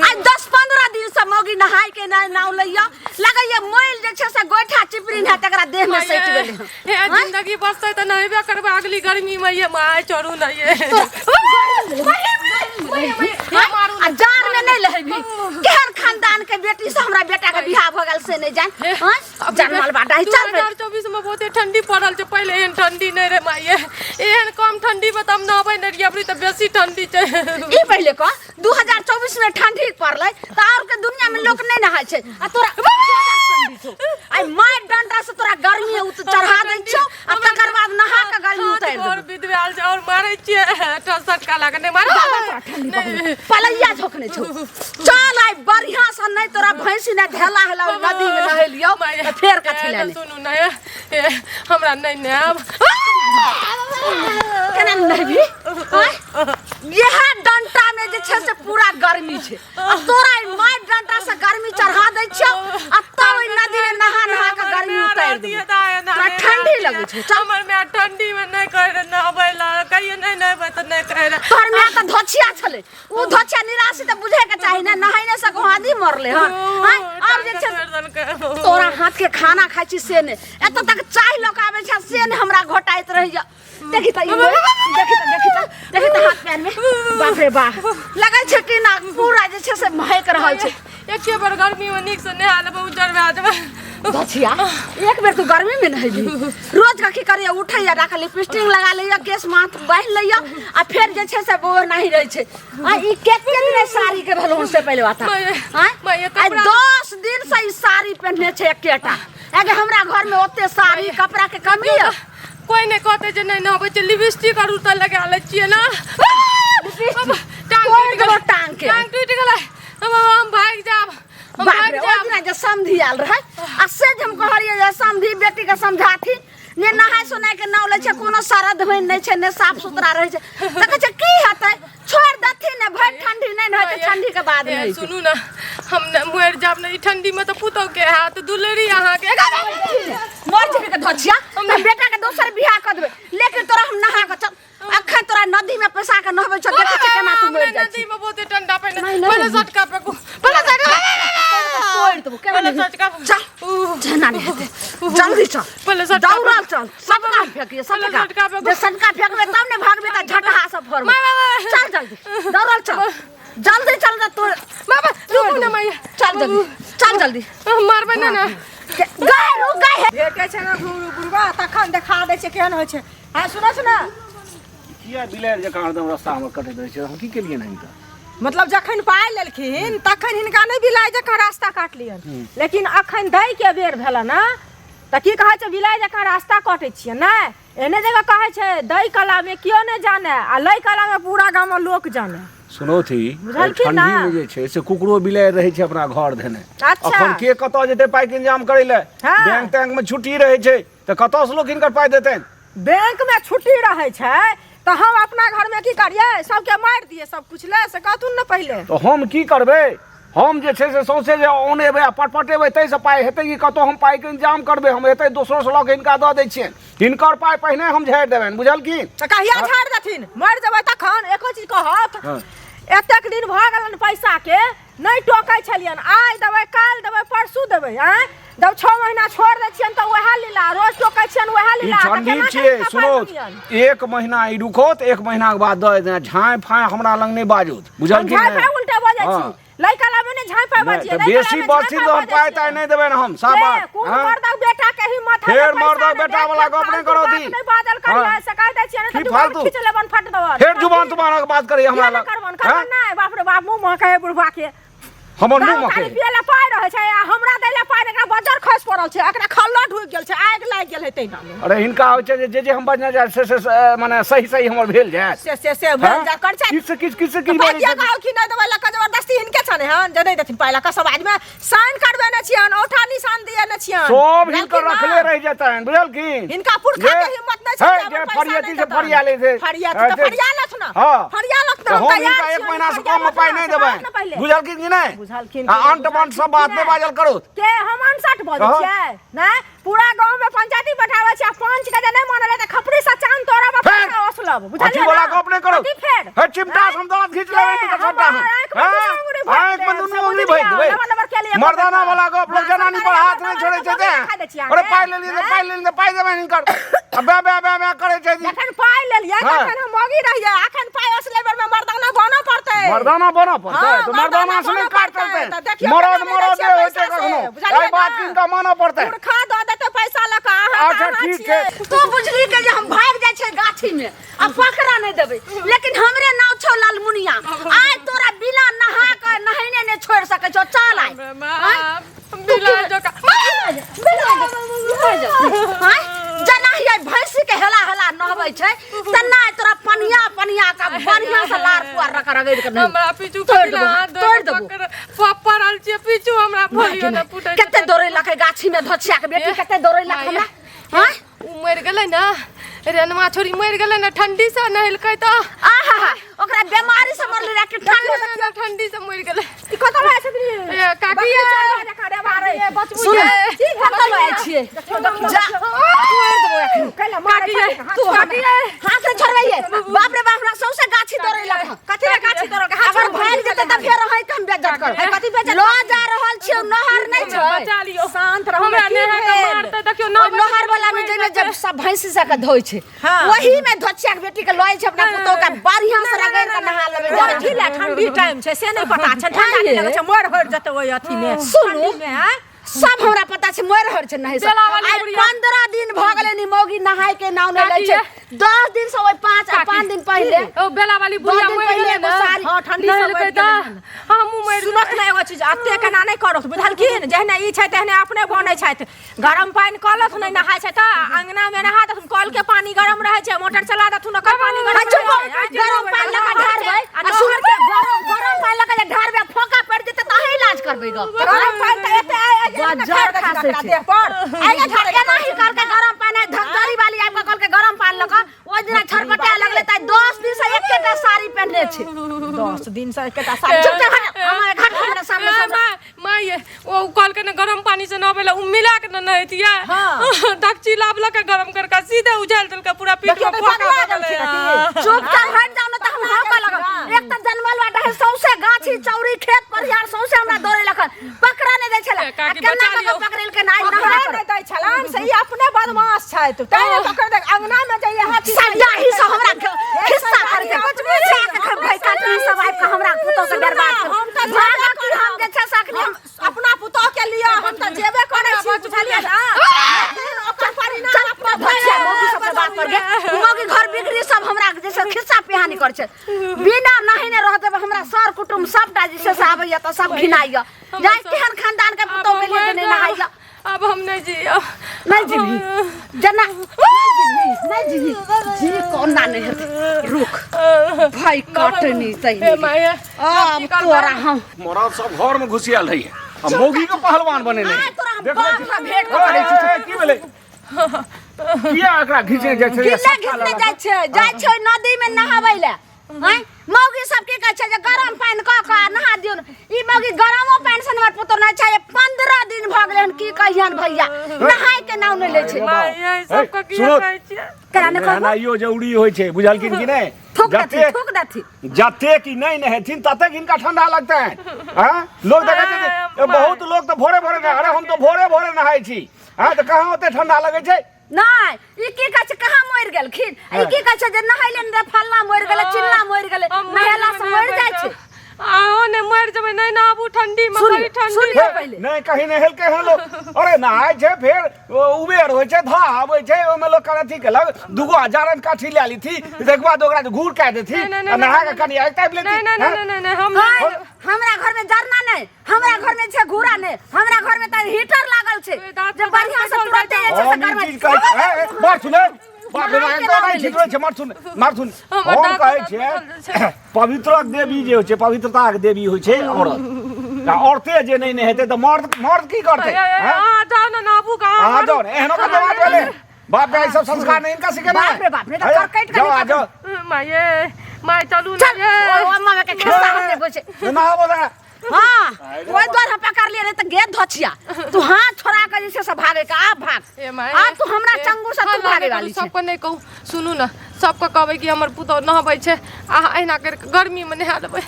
आइ 10-15 दिन से मौगी नहाय के नहि नाव लैया, लगैया मैल जे छै से गोइठा चिपरी है तकरा देह में सटि गेलै हन। हे जिंदगी बचतै तऽ नहेबे करबै अगली गर्मी में। ये माय, चढ़ू ना ये। आ जाड़ में नहीं लहेबी? केहन खानदान के बेटी से हमरा बेटा के बियाह भ गेल से नहीं जान। हाँ, जनमल बाटा ही चल। 2024 में बहुते ठंडी पड़ल छै, पहिले एहन ठंडी नहि रहे माय। एहन कम ठंडी में तऽ हम नहबै नहि रहियै, अबरी तऽ बेसी ठंडी छै। ई पहिले कह, 2024 में ठंडी पड़लै तऽ और के दुनिया में लोक नहीं नहाय छै आ तोरा ज्यादा ठंडी छौ। आइ मार डंडा से तोरा गर्मी उत चढ़ा दै छौ आ तकर बाद नहा के गर्मी उतारि और देबौ। विधवाल छै और मारै छियै, सटका लागे नहि मारै। तोरा ठंडी पकड़ै। पलैया झोकने छौ। चल आइ बढ़िया से, नहीं तोरा भैंसी ने धेला हेला नदी में नहेलियौ तऽ फेर कथी ए, लए तऽ ले। सुनू ने, ए, हमरा नहि नहायब। केना नहि नहेबही? आँय? इएह डंटा में जे छै से पूरा गर्मी छै आ तोरा ई मारि डंटा से गर्मी चढ़ा दै छियौ आ तब ओहि नदी में नहा नहा के गर्मी उतारि देबौ। तोरा ठंडी लगै छौ, चल। हमर माय ठंडी में नहि कहै रहे नहबै लए, कहियो नहि नहेबै तऽ नहि कहै रहे। तोहर माय तऽ धोछिया छलै, ओ धोछिया निराशी तऽ बुझे के चाही ने, नहाय नहि सको आदमी मरले हन। आँय, और जे छै तोरा हाथ के खाना खाइ छी से नहि, एतऽ तक चाय लऽ के आबै छै से नहि हमरा घोटाइत रहैया। देखी तऽ ई मोर, देखी तऽ, देखी तऽ, देखी तऽ हाथ पैर में, बाप रे बाप, लगै छै कि ना पूरा जे छै से महक रहल छै। एके बेर गर्मी में नीक से नहा लेबै, उज्जर भए जेबै। बचिया, एक बेर तू गर्मी में नहेबी, रोज का की करिया? उठैया, राख लिपस्टिक लगा लैया, केस माथ बान्हि लैया आ फेर जे छै से वो नहीं रहै छै। आ ई कते दिन साड़ी के भेलहुँ से पहिले बता। माय, आँय? माय, आइ कपड़ा- 10 दिन से ई साड़ी पहिनने छै एकेटा। एगे हमरा घर में ओते साड़ी कपड़ा के कमी है? कोई नहि कहतै जे नहि नहबै छै। लिपस्टिक आर तऽ लगा लै छियै ने। लिपस्टिक टांग तोड़ि टूटि देबौ गेलै। टांग के। टांग टूटि गेलै। हम भागि जायब, हम बाप भागि रे, ओहि जायब। दिना जे समधी आयल रहै आ से जे हम कहलियै जे समधी बेटी के समझाथिन ने, नहाय सोनाय के नाव लै छै, कोनो सरद होइन नहि छै ने साफ सुथरा रहै छै, तऽ कहै छै की हेतै, छोड़ि देथिन ने, भरि ठंडी नहि ने होइ छै, ठंडी के बाद ए, नहि होइ छै। सुनू ने, हम ने मरि जायब ने ई ठंडी में तऽ पुतहु के हाथ दुलरी अहाँके। मर जेबी के धचिया, हम बेटा के दोसर बियाह कऽ देबै, लेकिन तोरा हम नहा कऽ चल अखन तोरा नदी में पैसा के नहबै छौ, देखै छियै केना तू मरि जाइ नदी छी। में बहुते ठंडा पानि। नहि, नहि। पहिले सटका फेकू, पहिले सटका। तोड़ि देबौ, केना पहिले नहि? सटका। चल, जेना नहि हेतै, जल्दी चल। पहिले सटका। दौड़ल चल, सटका फेकिए। पहिले सटका सटका फेकू। जे सटका फेकबै तब ने भागबै तऽ झटहा सब फरबै। माय, माय, माय। चल जल्दी, दौड़ल चल, जल्दी चल ने तू। बाबा, रुकू ने माय। चल जल्दी, चल जल्दी। मारबै ने ने। गाय रुक, गाय हे। भेटै छै ने बुढ़वा तखन देखा दै छै केहन होइ छै। हँ, सुनऽ सुनऽ। किया बिलाड़ि जकाँ हरदम रस्ता हमर कटैत रहै छै? हम की केलियै ने हिनका? मतलब जखन पाइ लेलखिन तखन हिनका नहि बिलाइ जकाँ रास्ता काटलियनि, लेकिन अखन दै के बेर भेलनि ने तऽ की कहै छै, बिलाइ जकाँ रास्ता कटै छियै। नहि, एहने जगह कहै छै, दै कलामे केओ नहि जाने आ लै कलामे पूरा गामक लोक जाने। सुनौथी। बुझलखिन ने? ठंडी में जे छै से कुकरो बिलाड़ि रहै छै अपना घर धेने। अच्छा। अखन के कतऽ जेतै पाइके इंतजाम करै लए? हाँ। बैंक तैंक में छुट्टी रहै छै तऽ कतऽसँ लोक हिनकर पाइ देतनि? बैंक में छुट्टी रहै छै तऽ हम अपना घर में की करियै? सबके मारि दियै सब कुछ ले, से कहथुन ने पहिले। तऽ हम की करबै? हम जे छै से सौंसे जे औनेबै आ पटपटेबै ताहिसँ पाइ हेतै कि कतहु हम पाइके इंतजाम करबै? हम हेतै दोसरोसँ लऽ कऽ हिनका दऽ दै छियनि, हिनकर पाइ पहिने हम झाड़ि देबनि, बुझलखिन? तऽ कहिया झाड़ि देथिन? मरि जेबै तखन एको चीज कहत? हाँ। एतेक दिन भऽ गेलनि पैसाके नहि टोकै छलियनि, आइ देबै, काल्हि देबै, परसू देबै। आँय, जब 6 महीना छोड़ि दै छियनि तऽ वएह लीला, रोज टोकै छियनि वएह ई लीला, तऽ ठंडी केना छियै। कऽ सुनो, पाइ देलियनि? एक महीना ई रुकत, एक महीना के बाद दऽ देना। झाँइ फाँइ हमरा लग नहि बाजत, हम बुझलखिन? झाँइ नहि? फाँइ उल्टा बजै हाँ। छी? लड़का लामे नहि झाँइ फाँइ नहि, बजियै, तऽ लड़का बेसी लामे बजथिन झाँइ तऽ फाँइ हम पाइ बजै ताइ छियै। नहि देबनि हम, साफ ए, बात। कोन हाँ? मर्दक बेटा के हिम्मत है फेर जे पैसा मर्दक नहि बेटा देत, वाला फेर गप नहि फालतू करौती। बात नहि बाजल करियै, हाँ। से कहि दै छियै, नहि की तऽ जुबान फालतू? खींच लेबन फट देबन। फेर जुबान तुबानक बात करैया हमरा किया नहि लग? करबन? हाँ? करबन नहि, बाप रे बाप, मुँह महकै है बुढ़बा के। हमर मुँह दारू महकै? तारी पियै लए पाइ रहै छै आ हमरा दै लए पाइ नहि। एकरा बजर खसि पड़ल छै, एकरा खल्लो ढुकि गेल छै, आगि लागि गेल है तहिना मे। अरे, हिनका होइ छै जे जे जे हम बजने जाय से से से, मने सही सही हमर भेल जाय। से से से भेल हाँ? जा कर छै। किछु से किछु, किछु से किछु पाइ बजै किया छथिन। कहू कि नहि देबै लऽ कऽ जबरदस्ती हिनके छनि हन जे नहि देथिन पाइ लऽ कऽ। सब आदमी साइन करबेने छियनि, औठा निशान दिएने छियनि। सब हिनकर बुझलखिन रखले ने? रहि जेतनि, बुझलखिन? हिनका पुरखा के हिम्मत नहि छै हे, जे जे हमर पैसा फरियाती नहि से देतनि। फरिया लै छै। फरियाती तऽ हे, फरिया लथ ने। हाँ। फरिया लथ ने, तऽ हम हम तैयार हिनका एक छियनि, महीना से फरिया कम मे लथ पाइ ने, नहि से कहत ने देबनि, पहिले। बुझलखिन कि नहि? बुझलखिन आ कि नहि, अंट बंट सब बुझलखिन बात कि नहि नहि? बाजल करू। के हम अनसठ बजै कहाँ? छियै? नहि, पूरा गाँव में पंचायती बैठाबै छियै आ पंच के जे नहि मानलै तऽ खपड़ी से चान तोड़ब आ फेर? पैसा ओसलब, बुझलियै अथी वाला ने? गप नहि करू। कथी फेर? हे, चिमटा से हम दाँत घीच लेबै के? हिनकर सबटा हमर हम। आँखि में हाँ? दूटा अंगुरी भरि आँखि में देब। भागि लिअ, देबै नम्बर नम्बर के लिए मर्दाना वाला गप लोग हाँ, जनानी पर सरकारी हाथ नहि नम्बर छोड़ै छै नम्बर तें खा दै छियै अरे अहाँके, पाइ लेलियै तऽ आँय? पाइ लेलियै तऽ पाइ देबै हिनकर आ बे बे बे बे करै छै जी। जखन पाइ लेलियै हाँ। तखन हम मौगी रहियै अखन पाइ असले बेर में मर्दाना बनऽ पड़तै मर्दाना बनऽ पड़तै हाँ, तऽ मर्दाना से नहि बनऽ काज पड़तै, चलतै तऽ देखियौ मरद केना नहि दै मरद छियै होइ छै पैसा से, कखनो बुझलियै एहि बात ने? हिनका मानऽ पड़तै पुरखा दऽ देतै पैसा लऽ कऽ अहाँ तऽ अच्छा अहाँ ठीक छियै। छै तू बुझली के जे हम भागि जाइ छै गाछी में आ पकड़ा नहि देबै लेकिन हमरे नाव छौ लालमुनिया आइ तोरा बिना नहा के नहेने नहि छोड़ि सकै छौ चल आइ बाप बिलाइ जकाँ आँय? जेना ही आइ भैंसी के हेला हेला नहबै छै तेना आइ तोरा पनिया पनिया के बढ़िया से लार पुआर रख रगड़ि के नहेबै। हमरा पीछू तोड़ि कथी देबो, हाथ तोड़ि देबो। पड़ल छियै पीछू हमरा फोलियो ने फूटै छै। कते दौड़ेलक गाछी में धोछिया के बेटी कते दौड़ेलक हमरा आँय? उ मरि गेलै ने रेनमा छोरी मरि गेलै ने ठंडी से नहेलकै तऽ आहा ओकरा बीमारी से मरले रहे कि ठंड ठंडी ठंडी से मरि गेलै ई कतऽ रहै छथिन ए, काकी ये। बचबू सुन ये। कतऽ लऽ छियै जा तोड़ि देबो एखन कैला मारै काकी ये। छथिन, हाथ तू काकी ये। हाथ से छोड़बैये बाप रे बाप हमरा सौंसे गाछी तोड़ेलक हँ। कथी रे गाछी तोड़ऽ के हाथ अगर छोड़ू, भागि जेतै तऽ फेर अहीं के हम बेइज्जत करब है, कथी बेइज्जत लऽ जा रहल छियै नहर नहि छै बचा लियौ शांत रहू हमरा की नेहा के भेल? मारतै देखियौ ओहि नहर वाला में जाहिमे जब सब भैंसी सबके धोइ छै हाँ। ओही में धोचिया के बेटी के लऽ छै अपना पुतोह के बढ़िया से रगड़ के नहा लेबै बड़ ढीला ठंडी टाइम छै से नहि पता छै ठंडा नहि लगै छै मर हरि जेतै ओहि अथी मे सुनू। ठंडी मे आँय? सब हमरा पता छै मरि हर छै नहाय से बेला वाली आइ बुढ़िया। 15 दिन भऽ गेलै नि मौगी नहाय के नाम नहि लै छै 10 दिन से ओहि 5 आ 5 दिन पहिले ओ बेला वाली बुढ़िया दिन मरि पहिले गेलै एगो ने साड़ी- हाँ, ठंडी से नहेलकै मरि तऽ गेलै हन। हमहूँ मरि सुनत ने एगो चीज एते केना नहि करत बुझलखिन जहने ई छै तेहने अपने बनै छथि गरम पानि कऽ लथुन नहि नहाय छै तऽ अंगना मे नहा देथुन कल के पानी गरम रहै छै मोटर चला देथुन ओकर पानी गरम आ चुप रहै छै। गरम पानि लगा ढारबै आ सुन गरम गरम पानि लगा जे ढारबै फोका पड़ि जेतै तऽ अहीं इलाज करबै गऽ गरम पानि तऽ एते आइ आइ बज्जर खासै छै। देह पर आइ एना ही करके गरम पानि धमतरी वाली आबि कऽ कहलकै गरम पानि लऽ कऽ ओहि दिना छटपटा लगलै तऽ 10 दिन से एकेटा साड़ी पहिनने छै 10 दिन से एकेटा साड़ी चुपचाप हट हमर घाट हमरा सामने से माय माय ये, ओ कहलकै ने गरम पानी से नहबै ला उ मिला के ने नहैतियै हाँ। डकची लाबलक गरम करके सीधे उझालि देलकै पूरा पीठ देखियौ में तऽ फोका पगला भऽ गेलै गेलखिन की? चुपचाप हट जाओ ना तऽ हम हाँ कऽ लगब एक तऽ जनमल बाटा है सौंसे गाछी चौरी खेत परिहार सौंसे हमरा दौड़े लखन पकड़ा नहि दै छलै ए, काकी, आ केना बचा कऽ लियौ। पकड़ेलकै नहि पकड़े नहरा नहि दै छलनि से ई अपने बदमाश छथि तैं ने पकड़ दे अंगना मे जइए हाथी सरियाही से हमरा खिस्सा करके जाके भाई काटनी सब आबि कऽ हमरा पुतोह के बर्बाद कर हम तऽ भागऽ कि हम जे छै से अखनी हम अपना पुतोह के लिए हम तऽ जेबे करै छी बुझलियै ना लेकिन ओकर परिणाम चल अपना भैया मौगी सबके बात पर गे मौगी घर बिगड़ी सब हमरा जे छै खिस्सा पिहानी कर छै बिना नहेने रह देब हमरा सर कुटुम सबटा जे छै से आबैया तऽ सब घिनाइया जाय केहन खानदान के पुतोह के लिए जे नहि नहाइया अब हम नहीं जियब नहीं जीबी जेना नहीं जीबी नहीं जीबी जी कोना नहीं हेतै रुक भाई काटनी हे सही माय अब तोरा हम मरद सब घर में घुसियल रहिए आ मौगी के पहलवान बनेने आइ तोरा हम देखो बाप से भेंट कऽ ए, ए, की भेलै किया एकरा घिचने जाइ छै घिचने घिचने जाइ छै जाइ छै नदी में नहाबै लए आँय मौगी सब की कहै छै जे गरम पानि कऽ कऽ नहा दियौ ने। ई मौगी गरमो पानि से हमर पुतोह नहि छै 15 दिन भऽ गेलै हन की कहियन भैया नहाय के नाम नहि लै छै माय ये सबके किया सुनो। कहै छियै केना नहि कहबो नहेनाइयो जरूरी होइ छै बुझलखिन कि नहि थूक देथी जतेक थूक देथी जतेक ई नहि नहेथिन ततेक हिनका ठंडा लगतनि हँ लोक देखै छै जे बहुत लोक तऽ भोरे भोरे नहा अरे हम तऽ भोरे भोरे नहाइ छी हँ तऽ कहाँ ओते ठंडा लगै छै नहि ई की कहै छै कहाँ मरि गेलखिन ई की कहै छै जे नहैले ने फल्ला मरि गेलै चिल्ला मरि गेलै हम मरि नहेला से जेबै, मरि जाइ छै आहो ने मरि जेबै नहि नहाबू ठंडी में सुन बड़ी ठंडी सुन पहिले नहि कहीं नहेलकै हन लोक अरे नहाय छै फेर उबेर होइ छै धाह आबै छै ओहिमे लोक अथी केलक दूगो हजारन काठी लए लेथी तकर बाद ओकरा घूर कए देथी नहि, नहि, आ नहा नहि, कऽ कनि आगि तापि लेथी नहीं नहीं हँ? नहीं नहीं नहीं हम हाय, हमरा घर में जरना नहीं हमरा घर में छै घूरा नहीं हमरा घर में तऽ हीटर लागल छै ओए, दाँत जे पर बढ़िया से दाँत तुरंते जे छै से हम घर ई में चीज कहै छी ए, ए, मार सुने बाप रे नहाय बाप, के एकदम नाम नहि नहि ठीक रहै छै मार सुन मार सुन हमर हम दाँत कहै दाँत छियै बदल छै। पवित्रक देवी जे होइ छै पवित्रताक देवी होइ छै औरत आ औरते जे नहि नहेतै तऽ मर्द मर्द की करतै हैं? अहाँ जाउ ने नहाबू कहाँ अहाँ जाउ ने एहनो कते बात भेलै बाप रे ई सब संस्कार नहि इनका सिखेना बाप रे बाप, नहि तऽ करकटि के जाओ आ जाओ माये माय चलू ने चल ये ओ अम्मा के खिस्सा हम देखै छै नहाबो जरा हाँ ओहि द्वार हम पकड़ लिए नहीं तऽ गे धोछिया तू हाथ छोड़ा के जे छै से भागे के आब भाग ए माय आब तू हमरा चंगुर से तू हल्ला भागे नहि करू, वाली छै सबके नहि कहू सुनू ने सबके कहबै कि हमर पुतहु नहबै छै आ अहिना करि कऽ गर्मीमे नहा लेबै।